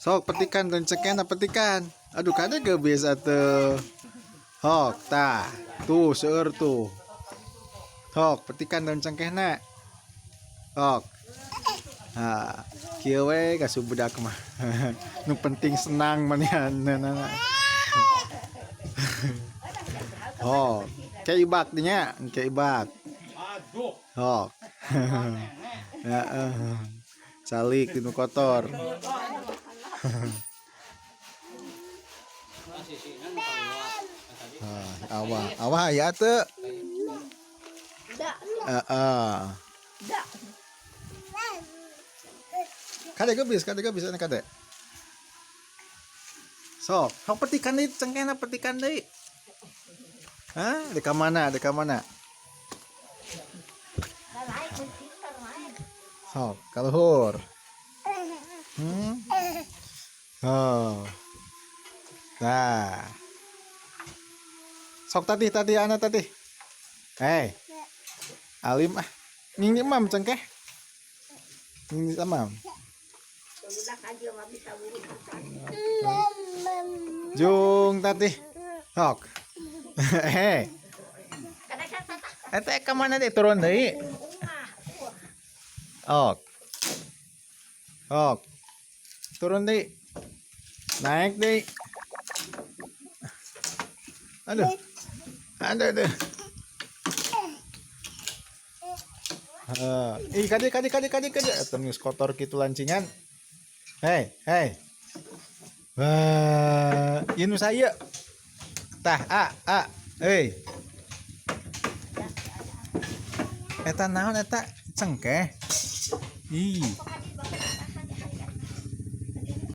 Sok petikan dan cengkehna petikan. Aduh, kade geus atuh. Hok, tah. Tuh seueur tuh. Hok, petikan daun cengkehna. Hok. Ha, kieu we ka budak mah. Nu penting senang manianna. Oh, kayak ibak dinya, kayak ibak. Aduh. Hok. Heeh. Calik di nu kotor. Ah, awah, awah aya teu? Heeh. Kade geus, kade geus ana kade. Sok, sok petikan deui cengkehna petikan deui. Hah, deka mana? Deka mana? Sok, kaluhur. Hmm. Oh. Nah. Sok tadi tadi ana tadi. Hei. Alim ah. Nging imam cengkeh. Nging imam. Jung tadi. Sok. Hei. Eta ka mana deh turun deui? Ok. Ok. Turun deui. Naik deui. Aduh. Aduh, aduh. Ih, kade kade kade kade kade. Eta geus kotor kitu lancingan. Hei, hei. Wah, ieu nu saya. Tah, a, a. Hei. Eta naon eta cengkeh? Ih.